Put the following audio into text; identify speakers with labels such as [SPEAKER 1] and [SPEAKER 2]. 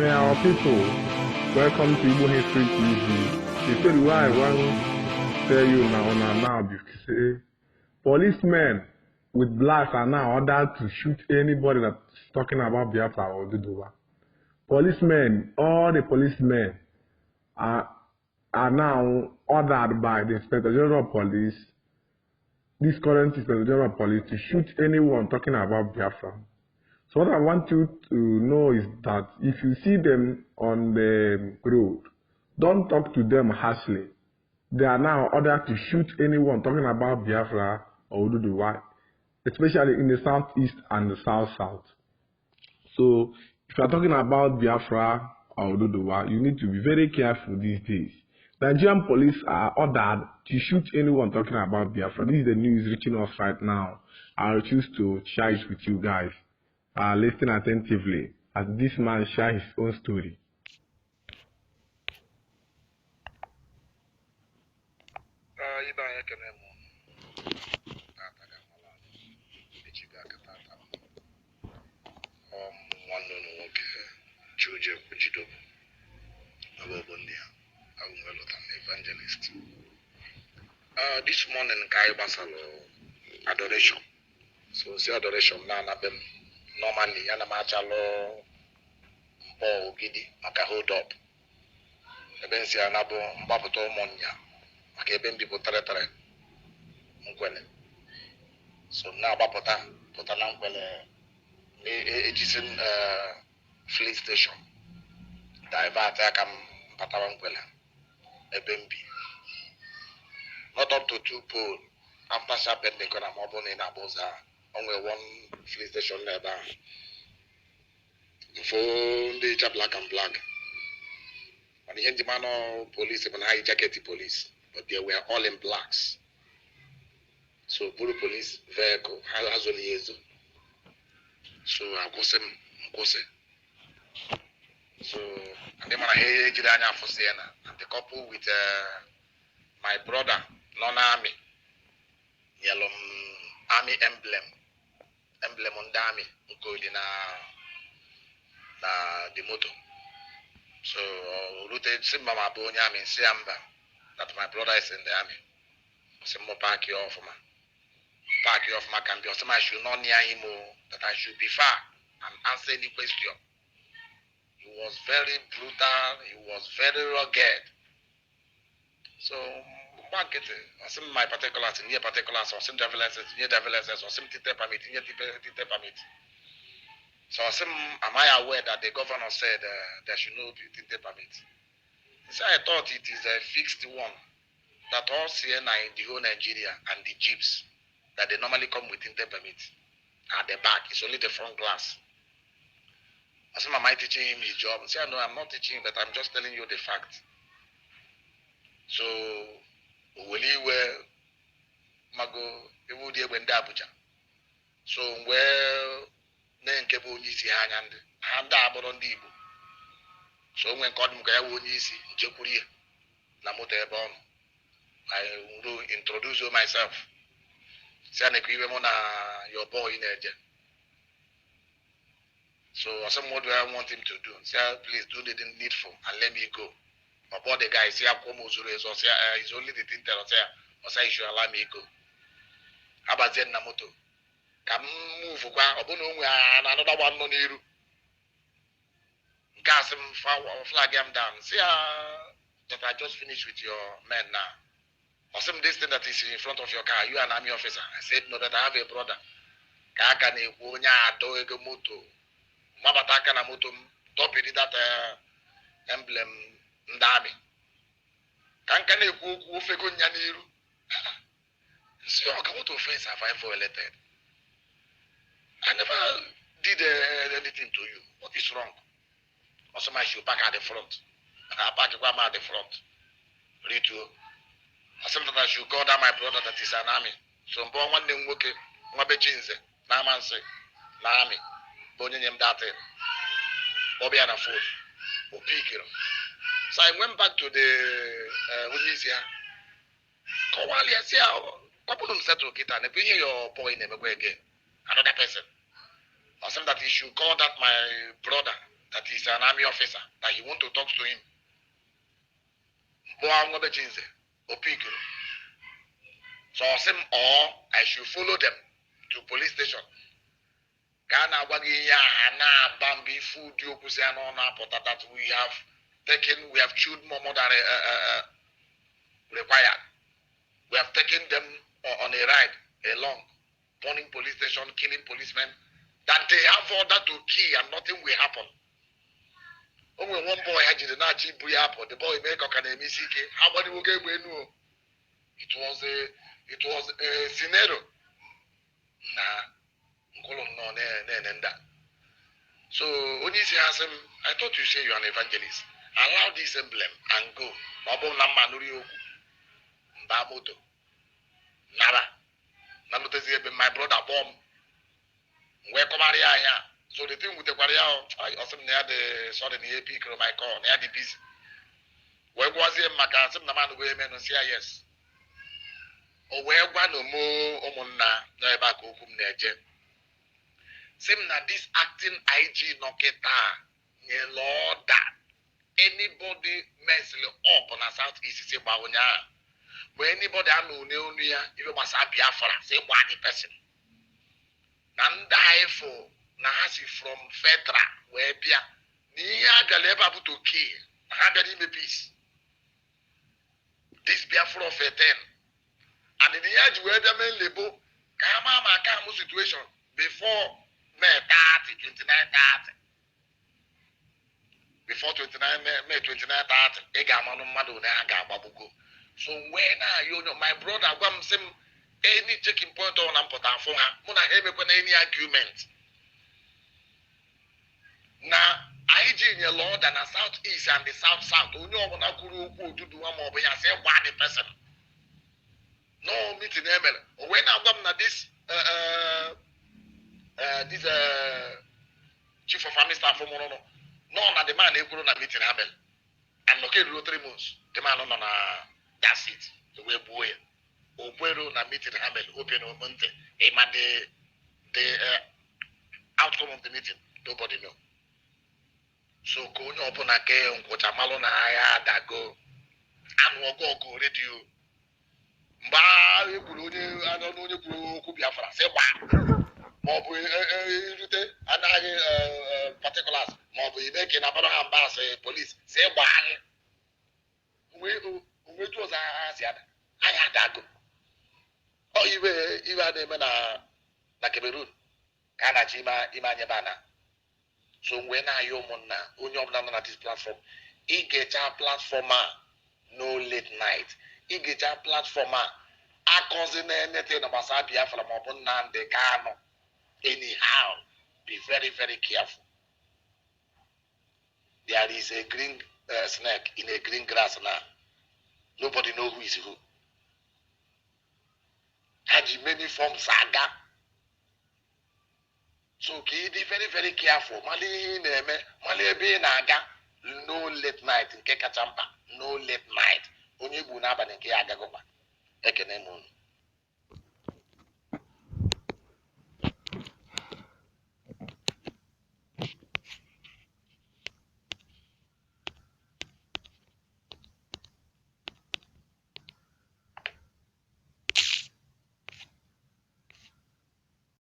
[SPEAKER 1] Hey, our people, welcome to Igbo History TV. The story why I want to tell you now because policemen with blacks are now ordered to shoot anybody that's talking about Biafra or Duduwa. Policemen, all the policemen are now ordered by the Inspector General of Police, this current Inspector General of Police, to shoot anyone talking about Biafra. So what I want you to know is that if you see them on the road, don't talk to them harshly. They are now ordered to shoot anyone talking about Biafra or Ududuwa, especially in the southeast and the south-south. So if you are talking about Biafra or Ududuwa, you need to be very careful these days. Nigerian police are ordered to shoot anyone talking about Biafra. This is the news reaching us right now. I refuse to share it with you guys. Listen attentively as this man shares his own story.
[SPEAKER 2] This morning, Kai Basalo adoration. So, see adoration now, normally, yana machalo Paul Gidi, maka hold up. Eben si anabo mbapoto monya, maka eben people tere mkwele. So now bapota na mkwele ejisin fleet station. Divert akam patawa mkwele. Eben bi. Not up to 2 pole. After sharpen they gonna mobile in Aboza. Only one fleet station there. Before they black and black. And the Hentimano police even high jacket police, but they were all in blacks. So Buru police vehicle has a liaison. So I was him. So and then I hear Jiranya for Siena and the couple with my brother, non-army, yellow army emblem on the army, including the motor. So rooted Simba Mabonya in Siamba that my brother is in the army. Simba park you off my camp. I should not near him, that I should be far and answer any question. He was very brutal, he was very rugged. So back it, some my particulars, near particulars, or some devices, near devices, or some titer permit, near titer permit. So am I aware that the governor said there should not be tinte permit? So I thought it is a fixed one that all Siena in the whole Nigeria and the jeeps that they normally come with tinte permit at the back. It's only the front glass. I said, am I teaching him his job? He said, no, I'm not teaching him, but I'm just telling you the fact. So will he wear Mago Abuja? So where na-nke bụ onye isi ha anya ndị ha ndị abụrụ ndị Igbo so onwe nke ọdụm ka ya bụ onye isi nchekwuru ya na moto ebe ọnụ I will introduce myself si a na-ekwu iwe mụ na your boy na-eje so what do I want him to do? Say, please do the needful and let me go. About the guy say I'm it's only the thing tell say you should allow me go. How about Zen Namoto? Come move another one no niru. Gas him flag him down. See that I just finished with your men now. Or some this thing that is in front of your car, you are an army officer. I said no, that I have a brother. Kakane wonya doege moto. Mabataka na moto top it that emblem ndami. Kankane ku fego nyaniru. So I come to offense have I violated. I never did anything to you. What is wrong? Also, I should back at the front. I back at the front. Read to. Sometimes I should call down my brother that is an army. So, one day, okay, Mabejinze, Namanse, Nami, Bonium Date, Obiana Food, Opikiro. So I went back to the Unisia. Kowali, I say, couple of settle guitar, and if you hear your boy never go again. Another person. Or something that he should call that my brother, that is an army officer that he want to talk to him. So I should follow them to police station. Ghana Wagiya na Bambi food that we have chewed more than required. We have taken them on a ride along, burning police station, killing policemen, that they have order to kill and nothing will happen. Only one boy had the Nazi Buyapo, the boy make a how many will get no? It was a scenario. So when you say I thought you say you're an evangelist. Allow this emblem and go. Bamoto. Nara. My brother bomb. Where come here? So the thing with the warrior, I also near the southern AP my call, near the peace. Where was it? Macassim, the man who and say yes. Or where one or more omona, no back open nature. Same na this acting IG Noketa, near Lord that anybody messing up on a southeast say Bawonia. When anybody I know you must have Biafra, say one person. Nanda for Nahasi from Fedra, where Bia Nia Galeba to kill, 100 peace. This Biafra of 10. And in the age where the men label, Kama situation before May 30, 29, 30. Before 29, May 29, 30, Egamano Madonna Gababugo. So when you know my brother, any checking point on Ampota for her, Muna any argument. Now, IG in your Lord and the southeast and the south, only one I could do one more, but I say one person. No meeting email. When I got this chief of army staff from Mono, no, not the man who couldn't meeting email. And okay, 3 months, the man on that's it. The way boy. Obuero na meeting Hamel, open or monte. The outcome of the meeting, nobody know. So go open a game, what a malona I that go. And go radio. I don't know you could be a France. Say what? Mobu and I particulars. Mobu making a Abbas police. Say what? We was I had that go. Oh, you had a man like Cameroon. Kanachima Imanyabana. So when I yomona, Unyom at this platform, he get a platformer, no late night. He get a platformer. I consider anything about Biafra Mobuna de Kano. Anyhow, be very, very careful. There is a green snake in a green grass now. Nobody knows who is who. Had many forms saga. So be very, very careful. Mali be naga. No late night in Kekachampa. No late night. Only Bunaba and Kiagagoba. Ekenemun.